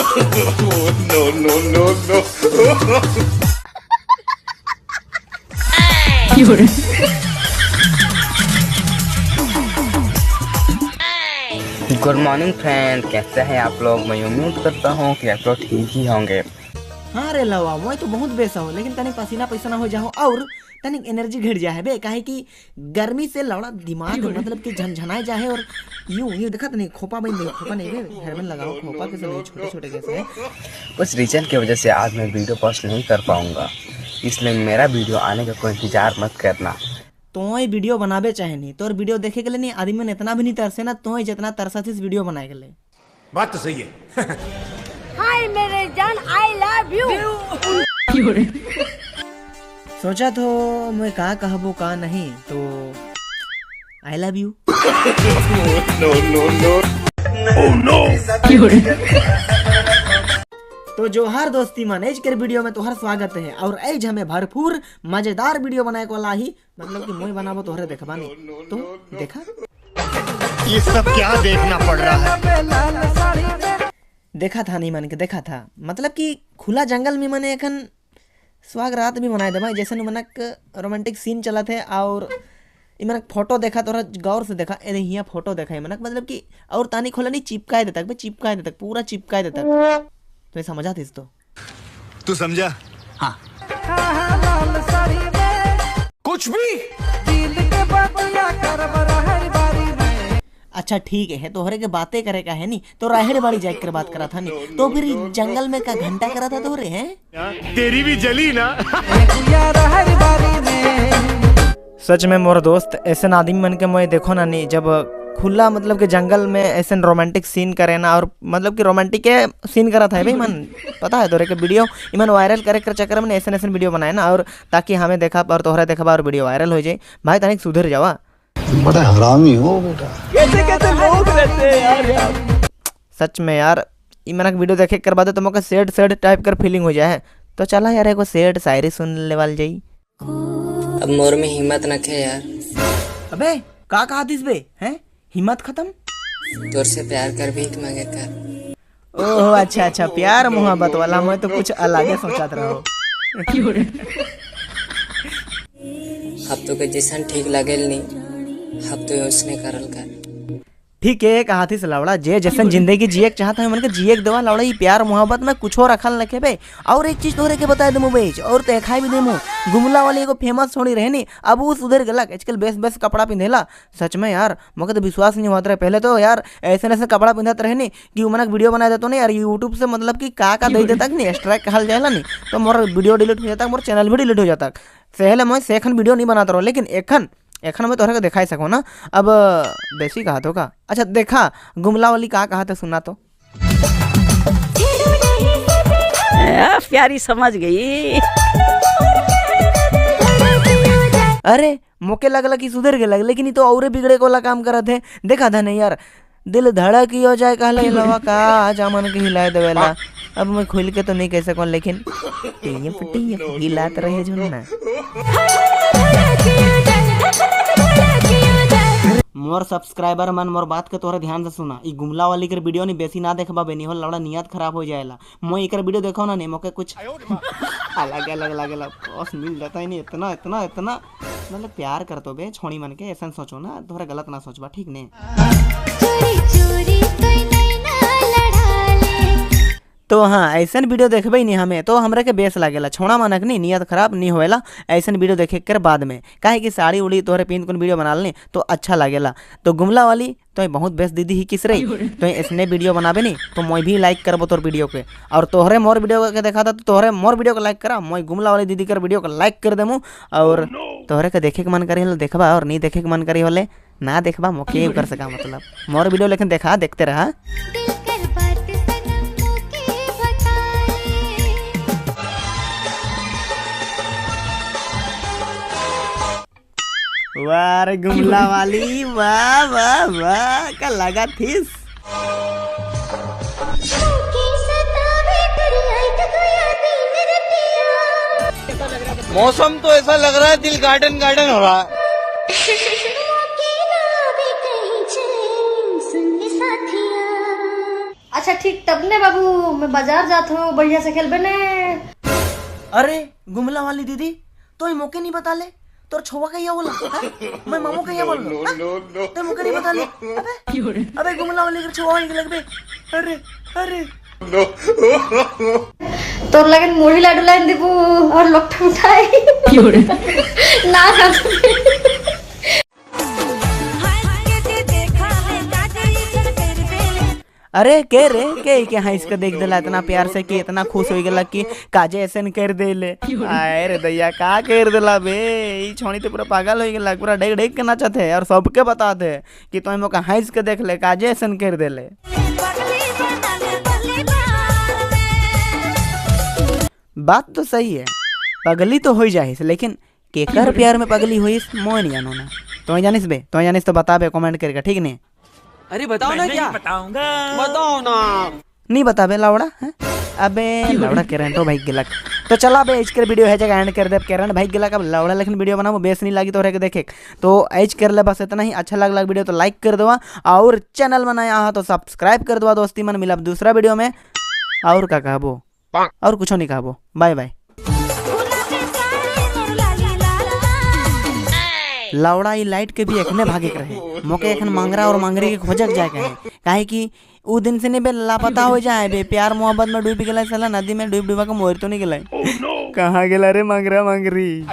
No no no no. Good morning friend, कैसे हैं आप लोग? मैं उम्मीद करता हूँ कि आप लोग ठीक ही होंगे। हाँ रे लवा, मैं तो बहुत बेसा हो, लेकिन तनिक पसीना पसीना हो जाओ और तनिक एनर्जी घट जाए बे, काहे कि गर्मी से लौड़ा दिमाग मतलब कि झनझनाए जाए और यूं यूं देखा नहीं खोपा बन नहीं खोपा नहीं बे, हेयरबैंड लगाओ खोपा कैसे नहीं छोटे छोटे कैसे है। कुछ रीजन की वजह से आज मैं वीडियो पोस्ट नहीं कर पाऊँगा, इसलिए मेरा वीडियो आने का कोई इंतजार मत करना। तो वीडियो बनाबे चाहे नहीं तोर वीडियो देखे के लिए नहीं आदमी ने इतना भी नहीं तरसे ना तो जितना तरसा थी वीडियो बनाए के लिए। बात तो सही है। हाय मेरे जान, I love you. सोचा तो मैं का कहबो का नहीं, तो I love you. No no no. तो जोहार दोस्ती मन, एज के वीडियो में तोहर स्वागत है और एज हमें भरपूर मजेदार वीडियो बनाए को ला ही, मतलब कि मोई बनाबो तोहरे देखबा नहीं तो देखा। ये सब क्या देखना पड़ रहा है? देखा था नहीं मन के देखा था, मतलब कि खुला जंगल में मने एखन सुहाग रात भी मनाए देबा, जैसे मनक रोमांटिक सीन चला थे और इमनक फोटो देखा तोरा गौर से देखा, अरे हिया फोटो देखा इमनक, मतलब कि और तानी खोला नहीं चिपकाए देता बे, चिपकाए देता पूरा चिपकाए देता। तो ये समझा थी तो तू समझा? हाँ। कुछ भी। अच्छा ठीक है, तोहरे के बातें करे का है नहीं तो राहेड़ बाड़ी जाकर कर बात करा था नहीं तो फिर जंगल में का घंटा करा था तोहरे हैं? तेरी भी जली ना। सच में मोर दोस्त ऐसे आदमी मन के मैं देखो ना नहीं, जब खुला मतलब कि जंगल में ऐसे रोमांटिक सीन करे ना, और मतलब कि रोमांटिक के सीन करा था भाई मन, पता है तोरे के वीडियो इमन वायरल करे कर चक्कर में ऐसे ऐसे वीडियो बनाए ना, और ताकि हमें देखा और तोहरा देखा और वीडियो वायरल हो जाए। भाई तनिक सुधर जावा, बड़ा हरामी हो बेटा। कैसे कैसे लोग रहते हैं यार, यार। सच में यार इमन वीडियो देखे कर बाद तो मोका सैड सैड टाइप कर फीलिंग हो जाए। तो चला यार एगो सैड शायरी सुन लेवाल जाई। अब मोर में हिम्मत न खे यार। अबे का कहा this बे हैं, हिम्मत खत्म? तोर से प्यार कर भी मांगे कर। ओह अच्छा अच्छा, प्यार मोहब्बत वाला मैं तो कुछ अलग ही सोचत रहो। अब तो के जैसन ठीक लगेल नहीं, अब तो उसने करल कर। ठीक है, एक हाथी से लवड़ा जे जैसन जिंदगी जिए चाहता है मन के जिए देवा लवड़ा, ये प्यार मोहब्बत में कुछ और रखल रखे बे। और एक चीज तोहरे के बता देमु बे, और देखाई भी देमु, गुमला वाली एगो फेमस छोड़ी रहे नी, अब वो सुधर गलक, आजकल बेस बेस कपड़ा पिंधेला। सच में यार मोके तो विश्वास नहीं होता रहे, पहले तो यार ऐसे ऐसे कपड़ा पिंधत रहे नी कि मनक वीडियो बना देते नहीं यार यूट्यूब से, मतलब कि का का दे देता नहीं स्ट्राइक कहल जाएला नहीं तो मोर वीडियो डिलीट हो जाता, मोर चैनल भी डिलीट हो जाता। सहले मैं सेखन वीडियो नहीं बनाता रहो, लेकिन एखन एखन मैं तोहरा के दिखाई सको ना। अब बेसी कहा तो का अच्छा देखा गुमला वाली का कहा था सुना तो प्यारी समझ गई। अरे मोके लगला कि सुधर गेलक, लेकिन ये तो औरे बिगड़े वाला काम करत है। देखा था नहीं यार दिल धड़क ही हो जाए कहला लवा का जामन के हिलाए देवेला। अब मैं खुल के तो नहीं कह सकूं, लेकिन टीएफ टीएफ हिलात रहे जो ना। मोर सब्सक्राइबर मन मोर बात के तोहरे ध्यान से सुना, ई गुमला वाली के वीडियो नहीं बेसी ना देखबा बेनी हो लौड़ा नियत खराब हो जाएला। मोय एकर वीडियो देखो ना नहीं मोके कुछ अलग अलग लागेला, बस मिल जाता ही नहीं इतना इतना इतना, मतलब प्यार करतो बे छोड़ी मन के, ऐसा सोचो ना तोहरे गलत ना सोचबा ठीक ने। तो हाँ ऐसा वीडियो देखबे नहीं हमें तो हमरा के बेस लागेला, छोड़ा मानक नहीं नियत खराब नहीं होएला ऐसा वीडियो देखे कर बाद में, काहे कि साड़ी उड़ी तोहरे पिन कोन वीडियो बना लेनी तो अच्छा लागेला। तो गुमला वाली तो बहुत बेस्ट दीदी ही किस रही, तो ऐसने वीडियो बनाबे नहीं तो मैं भी लाइक करबो तोर वीडियो के, और तोहरे मोर वीडियो के देखा था तो तोहरे मोर वीडियो को लाइक करा, मैं गुमला वाली दीदी कर वीडियो को लाइक कर देमू। और तोहरे के देखे के मन करे होले देखबा, और नहीं देखे के मन करे होले ना देखबा, मोके कर सका मतलब मोर वीडियो लेकिन देखा देखते रहा। वाह रे गुमला वाली, वाह वाह वाह का लगा this. मौसम तो ऐसा लग रहा है दिल गार्डन गार्डन हो रहा है। अच्छा। अच्छा ठीक, तब ने बाबू मैं बाजार जात हूँ, बढ़िया से खेलबे ने। अरे गुमला वाली दीदी, तो मौके नहीं बता ले तोर छोवा कहिया बोला? हाँ? मैं मामू कहिया बोल? तो मौके नहीं बता ले। अबे अबे गुमला वाली के छोवा होई लगबे। अरे अरे तोर लगन मुढ़ी लाडू लाइन देबू और लोटा मिठाई ना ना। अरे के रे के के हाँ इसके देख दिला इतना प्यार से कि इतना खुश हो गया कि काजे ऐसे न कर देले। आए रे दैया का कर दिला बे, ई छोणी तो पूरा पागल हो गया, पूरा डेग डेग के नाचत है और सबके बताते है कि तुम मौका हंस के देख ले काजे ऐसे कर देले। बात तो सही है, पगली तो हो ही जाए, लेकिन केकर प्यार में पगली हुई मोह नहीं जानो ना। तो जानिस बे, तो जानिस तो बताबे कमेंट करके, ठीक नहीं? अरे बताओ ना, क्या बताऊंगा, बताओ ना। नहीं बताबे लावड़ा हैं? अबे लावड़ा करंटो भाई गिलक। तो चला बे एज कर वीडियो है जगह एंड कर दे। करंट भाई गिलक अब लावड़ा लेकिन वीडियो बनाबो बेस नहीं लागी तो रह के देखे। तो एज कर ले बस इतना ही। अच्छा लग वीडियो तो लाइक कर दो और चैनल बनाया हाँ तो सब्सक्राइब कर दो। दोस्ती मन मिला दूसरा वीडियो में और का कहबो और कुछ नहीं कहबो। Bye bye. लावड़ा ई लाइट के भी एखने भागे के रहे मोके, एखन मांगरा और मांगरी के खोजक जाए के है, काहे कि उ दिन से नहीं बे लापता हो जाए बे, प्यार मोहब्बत में डूब गेला साला, नदी में डूब डूबा के मोर तो नहीं गेला। कहाँ गेला रे मांगरा मांगरी?